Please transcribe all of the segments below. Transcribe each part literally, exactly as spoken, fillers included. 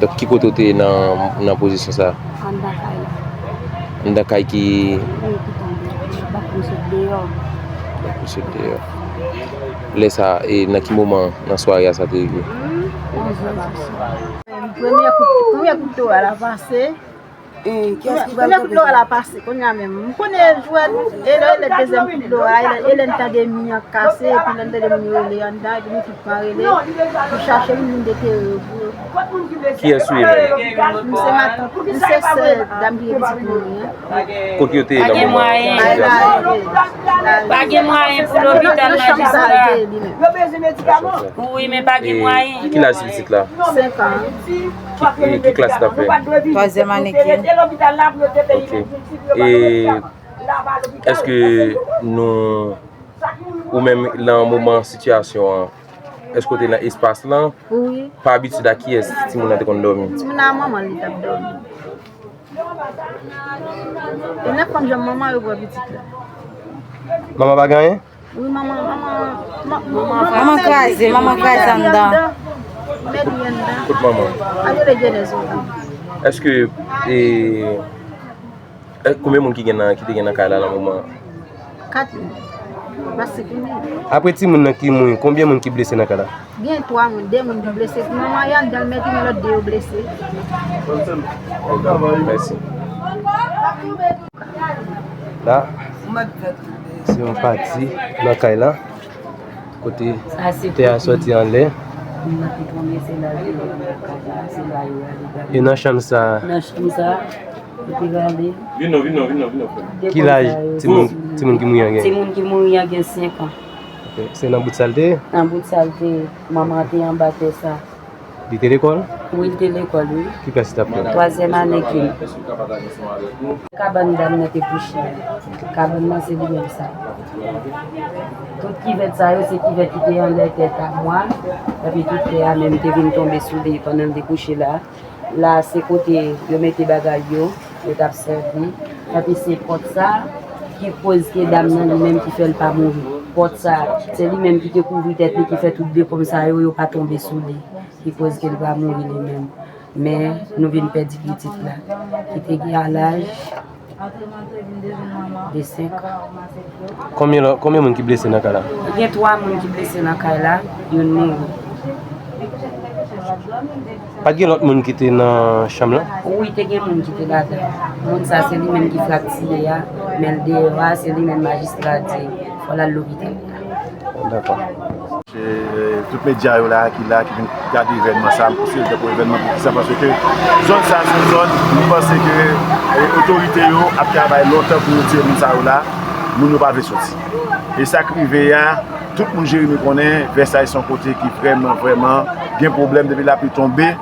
Donk, ki kote w te ye nan, nan pozisyon sa a? Anndan kay la. Anndan kay ki? Wi, ki tonbe. Bak m sot deyò. Bak m sot deyò. Lè sa a, e nan ki moman nan sware a sa te rive? Onz è di swa. Premye kout, premye kout lora la pase. Premye kout lora la pase, kounye a menm. M konnen jwèt, e lè, e lè dezyèm kout lora, e lè, e lè n tande mi an kase, epi lè n tande moun yo rele anndan, epi nou tout pran rele, nou chache, nou vin detere yo pou yo. Kiyès ou ye menm? M se matant, m se sè dam ki gen pitit mwen an. Kote yo te ye nan moman an? Pa gen mwayen pou lopital, majistra. Wi, men pa gen mwayen. Ki laj pitit la? Senk an. Ki, e, ki klas li t ap fè? Twazyèm ane ki. Ok. E èske nou, ou menm nan moman sitiyasyon an, èske w te nan espas lan? Wi. Pa abitid, a kiyès timoun nan te konn dòmi? Timoun nan a manman l li t ap dòmi. E nan fanm janm manman yo pran pitit la. Manman pa gen anyen? Wi, manman, manman, ma- manman kraze, manman kraze anndan. Mèt li anndan. Kot manman? Al rele Jenèz ou. Èske, e, e, konbyen moun ki gen nan, ki te gen nan kay la nan moman an? Kat moun. Mwen pa sivilize. Apre timoun nan ki mouri, konbyen moun ki blese nan kay la? Gen twa moun, de moun ki blese. Manman y anndan l, mèt li, men lòt de yo blese. Mèsi. La, se yon pati nan kay la. Kote tè a sòti anlè. E nan chanm sa a? Nan chanm sa a, li te rale. Vin non, vin non, vin non, vin non, frè m. Ki laj timoun, timoun ki mouri an gen? Timoun ki mouri an gen senk an. Ok. Se nan bout sa l te ye? Nan bout sa l te ye. Manman an te anba tè sa. Li te lekòl? Wi, li te lekòl, wi. Ki klas li t ap fè? Twazyèm ane kin. Kabann dam nan te kouche. Kabann nan se li menm sa. Tout kivèt sa yo, se kivèt ki te anlè tèt a mwa. Epi tout tè a menm te vin tonbe sou li pandan l te kouche la. La, se kote yo mete bagay yo, yo t ap sèvi. Epi se pòt sa ki koz ke dam nan li menm ki fè l pa mouri. Pòt sa, se li menm ki te kouvri tèt li, ki fè tout dekonm sa yo, yo pa tonbe sou li. Ki koz ke l pa mouri li menm. Men, nou vin pèdi pitit la, ki te gen a laj de senk an. Konbyen lò-, konbyen moun ki blese nan kay la? Gen twa moun ki blese nan kay la, youn mouri. Pa t gen lòt moun ki te nan chanm lan? Wi, te gen moun ki te ladan. Moun sa, se li menm ki fraktire a, men l deyò a, se li menm majistra di fò l al lopital. Dakò. E, e, tout medya yo la ki la, ki vin gade evènman sa, m konsidere l tankou evènman pou kisa, paske zòn sa se yon zòn, m panse ke, e, otorite yo ap travay lontan pou retire moun sa yo la, moun yo pa vle soti. E sa k rive a, tout moun Jeremi konnen, Vèsay se yon kote ki vrèman, vrèman gen pwoblèm depi lapli tonbe,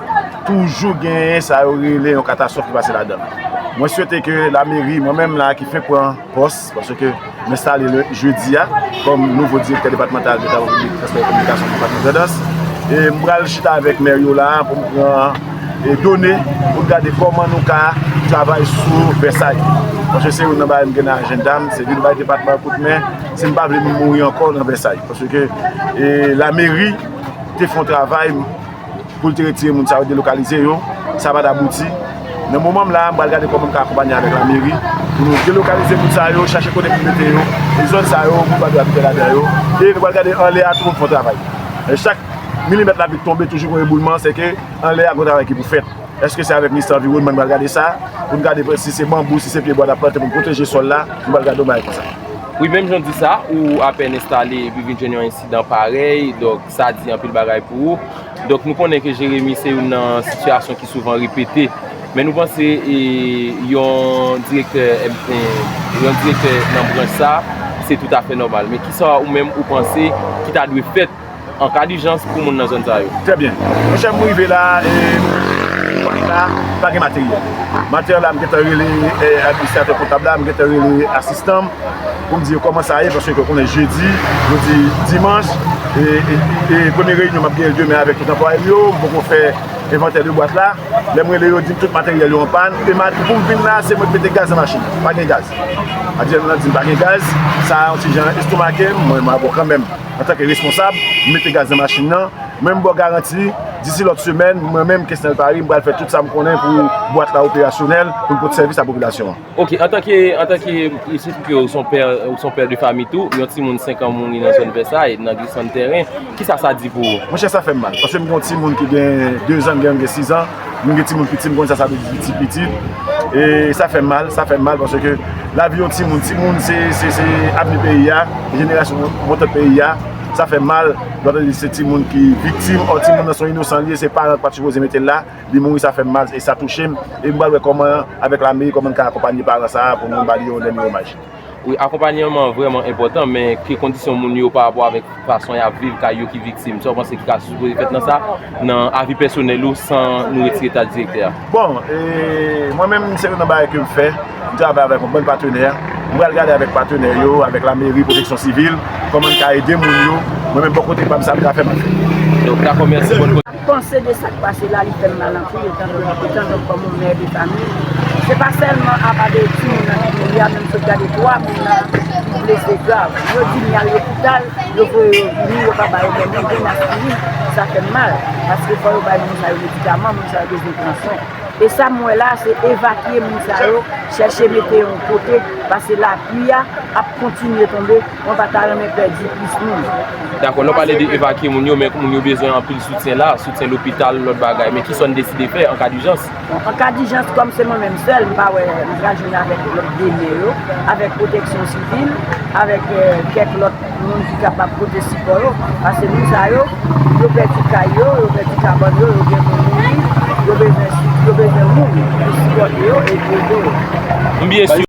toujou genyen sa yo rele yon katastwòf ki pase ladan l. Mwen swete ke lameri, mwen menm la ki fenk pran pòs, paske m enstale l jedi a kòm nouvo direktè depatmantal de travaux publics, transpò e kominikasyon depatman Grandans. E m pral chita avèk mè yo la pou m pran, e, done pou n gade kòman nou ka travay sou Vèsay. Paske se youn nan bagay m gen nan ajanda m, se vin bay depatman an kout men, si n pa vle moun mouri ankò nan Vèsay. Paske, e, lameri te fè yon travay pou l te retire moun sa yo, delokalize yo, sa pa t abouti. Nan moman m la, m pral gade kòman m ka akonpanye avèk lameri pou nou delokalize moun sa yo, chache kote pou n mete yo. E zòn sa yo, moun pa dwe abite ladan yo. E nou pral gade anlè a, tout moun fè yon travay. E chak milimèt lapli k tonbe, toujou gen yon eboulman, se ke anlè a, gen yon travay ki pou fèt. Èske se avèk Ministè Anviwònman n pral gade sa, pou n gade si se banbou, si se pye bwa n ap plante pou n pwoteje sòl la, nou pral gade yon bagay konsa. Wi, menm jan w di sa, ou apèn enstale epi vin jwenn yon ensidan parèy, donk sa di anpil bagay pou ou. Donk nou konnen ke Jeremi se youn nan sitiyasyon ki souvan repete, men nou panse, e, yon direktè, e, yon direktè nan branch sa, se toutafè nòmal. Men kisa ou menm ou panse ki ta dwe fèt an ka dijans pou moun nan zòn sa yo? Trè byen. Monchè, m rive la, e, la, pa gen materyèl. Maten an la, m gentan rele, e, administratè kontab la, m gentan rele asistan m pou m di yo kòman sa ye, paske w konnen jedi, jodi, dimanch, e, e, e premye reyinyon m ap genyen l demen avèk tout anplwaye m yo, m poko fè envantè de bwat la. Lè m rele yo, yo di m tout materyèl yo an pàn. E maten pou m vin la, se mwen ki mete gaz nan machin nan. Pa gen gaz. Adièl nan di m pa gen gaz. Sa yon ti jan estomake m, mwen, mwen, bon, kanmenm, antanke responsab, m mete gaz nan machin nan. Mwen, m ba w garanti, disi lòt semèn, mwen menm, Kesnel Paris, m pral fè tout sa m konnen pou bwat la operasyonèl, pou l pote sèvis a popilasyon an. Ok, antanke, antanke, surtout ke ou se yon pè, ou se yon pè de fanmi tou, yon timoun senk an mouri nan zòn Vèsay, nan glisman tèren, kisa sa di pou ou? Monchè, sa fè m mal, paske m gen yon timoun ki gen de zan, m gen youn gen sis an, m gen timoun piti, m konn sa sa vle di piti, pitit. E sa fè m mal, sa fè m mal, paske lavi yon timoun, timoun se, se, se avni peyi a, jenerasyon montant peyi a, sa fè m mal, lè w tande se timoun ki viktim, ò timoun nan se yon inosan li ye, se paran k pa t sipoze mete l la, li mouri, sa fè m mal e sa touche m. E m pral wè kòman, avèk lameri, kòman n ka akonpanye paran sa a pou nou ba li yon dènye omaj. Wi, akonpayman an vrèman enpòtan, men ki kondisyon moun yo pa rapò avèk fason y ap viv, kay yo ki viktim? Sa w panse ki ka sipoze fèt nan sa, nan avi pèsonèl ou, san nou retire ta direktè a? Bon, e, mwen menm, se youn nan bagay ke m fè. M travay avèk yon bann patnè. M pral gade avèk patnè yo, avèk lameri, pwoteksyon sivil, kòman n ka ede moun yo. Mwen menm, bò kote pa m, sa m ka fè, m ap fè. Donk, dakò, mèsi, bòn kontinye. Panse de sa k pase la, li fè m mal anpil, etan donk, etan donk kòm yon mè de fanmi. Se pa sèlman apa de timoun nan ki mouri a, men m sot gade twa moun nan ki blese grav. Yo di m y al lopital, yo voye yo vini, yo pa ba yo menm yon grenn aspirin, sa fè m mal. Paske fò yo bay moun sa yo medikaman, moun sa yo bezwen pran swen. E sa m wè la, se evakye moun sa yo, chèche mete yon kote, paske lapli a ap kontinye tonbe, mwen pa ta renmen pèdi plis moun. Dakò, lè w pale de evakye moun yo, men moun yo bezwen anpil soutyen la, soutyen lopital, lòt bagay. Men kisa n deside fè an ka dijans? Bon, an ka dijans, kòm se mwen menm sèl, m pa wè m pral jwenn avèk lòt de mè yo, avèk pwoteksyon sivil, avèk kèk lòt moun ki kapab pote sipò yo, paske moun sa yo, yo pèdi kay yo, yo pèdi kabann yo, yo gen moun mouri, yo bezwen yo bezwen moun pou sipòte yo e pou ede yo. M byen si